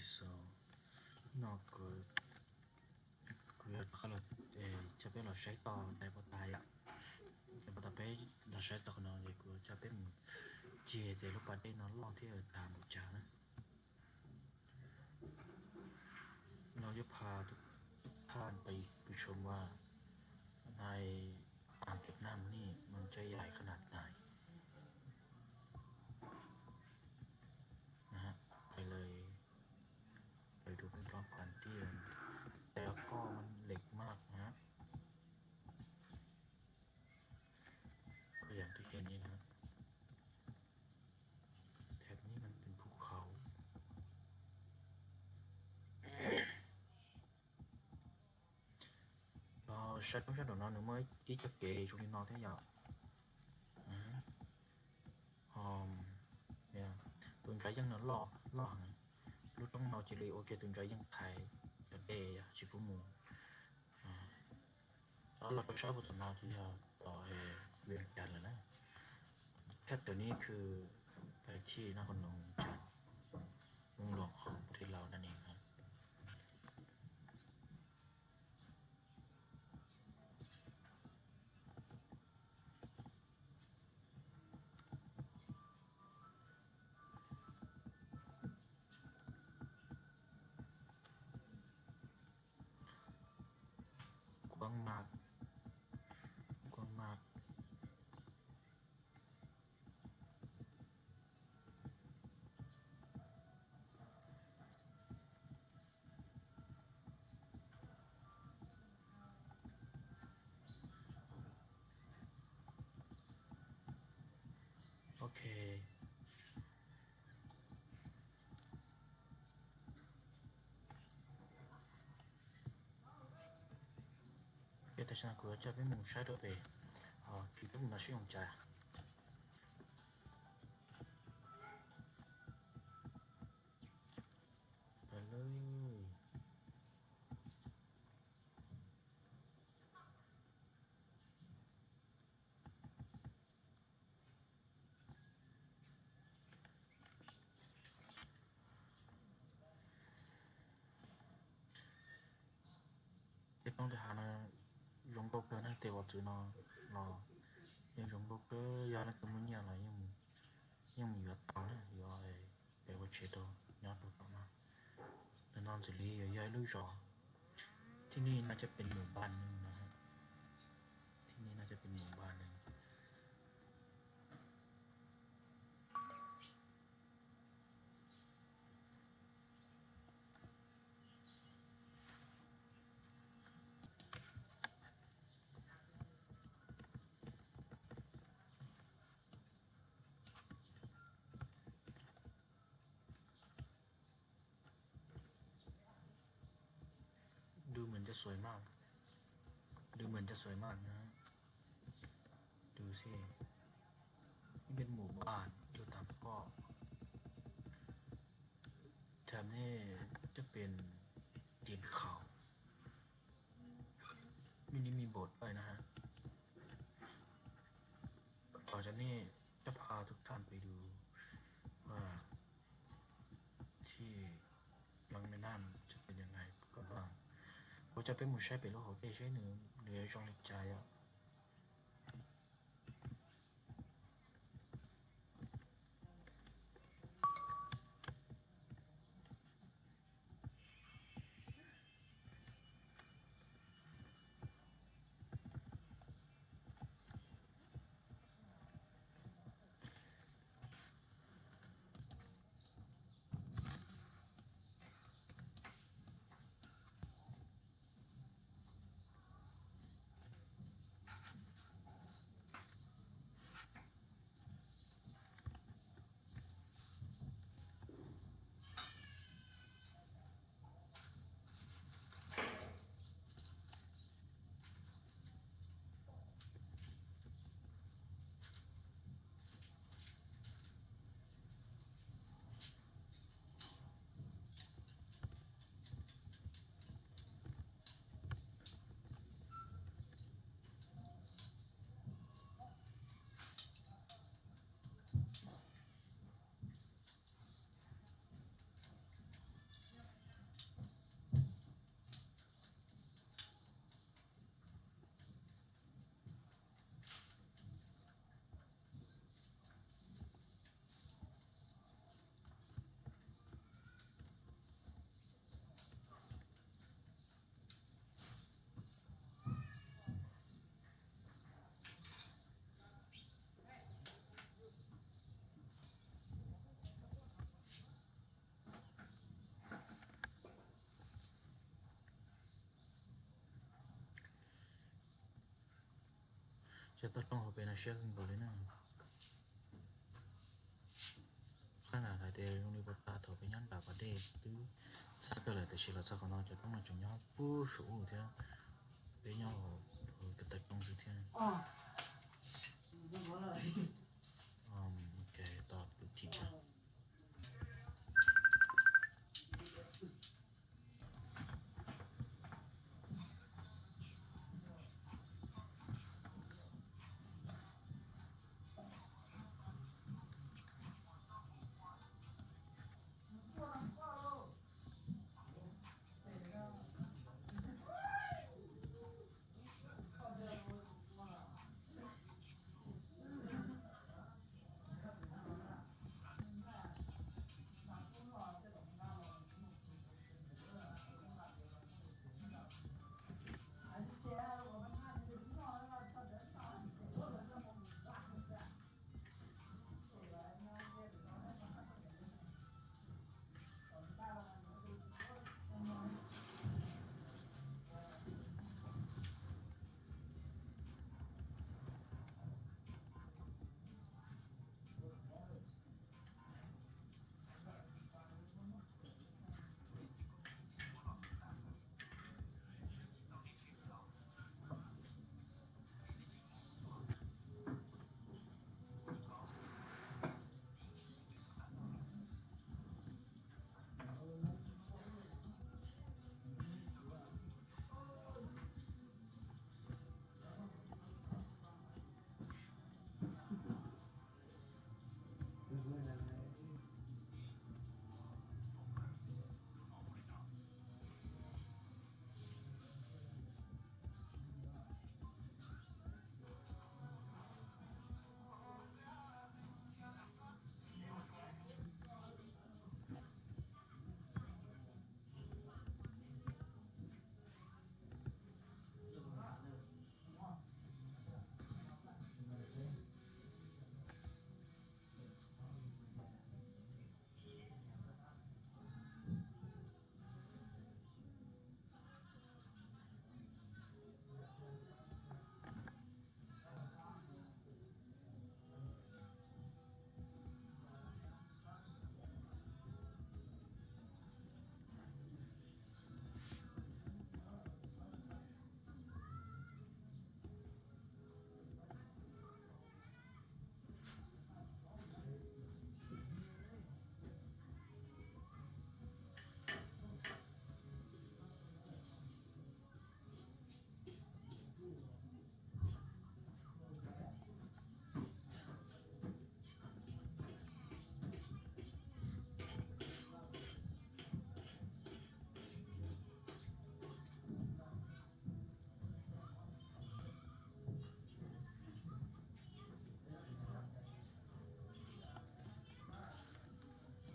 So, no kuv, kuv yuav rov qab los, coj peb los saib tau daim pov tas yom. Daim pov tas peb los saib tau qhov no ces kuv coj peb mus cig tias lub pas dej no loj thiab tag npaum cas na. Los yuav pha thaj pais kuv tshua muaj nai pam Việt Nam niมันจะใหญ่ขนาดไหน นะฮะ ไปเลย ไปดูพร้อมๆกันที่ แต่ละข้อมันเหล็กมากนะฮะ ตัวอย่างที่เห็นนี่นะฮะ แถบนี้มันเป็นภูเขา Saib roob sab nraum no nws muaj ib co kev zoo li no thiab yom. Ho tus ntsa yeej no loj loj heev. Lub roob no cia li ua kiag tus ntsa yeej thaiv cov dej yom, tsis pub mus. Rov los rau sab puag tom no ces yog tom Vias Cas lawm na. Thaj tawm ni khw pais thij Nab Kos Noos Cas, Moos Luas Khoom, Phu Thij Laus na ni. Quán Mạc, Quán Mạc. Ok. Ces tam sim no kuv yuav coj peb mus saib rau pem, ces peb mus nrog sib zoo cas. Pais lawm. Tej roob tej hav no zoo nkauj kawg na, tej voj txwv no los yeej zoo nkauj kawg, yog leej twg muaj nyiaj los yeej mus yuav tau na, yuav pem ua tsev rau nyob rau tom no. Ntawm no ntxim li yuav yog ib lub zos. Thi ni no cov pes mus npaj neeg no, thi ni no cov pes mus npaj neeg. Du mem cov xuais maj, du mem cov xuais maj na, du xij, ib peb mus npaj du tam poj. Tham nej cov pes tim khaus, mej li mej npaum dawj na. Thov cov nej coj pha tus tham pem du, thi loo me nam cov pes yog nais kom npaj. Kuv coj peb mus saib pem lub hauv dej seb nws yuav zoo li cas yom. Toj roob hauv pes no siab kawg nkaus li na. Qhov no hais tias zoo li puas tag thaum peb nyob nram pas dej twb txhab kawg lawm, tiam sis los txog qhov no cov roob no tseem nyob puag saum ub thiab, peb nyob hauv toj roob xwb thiab.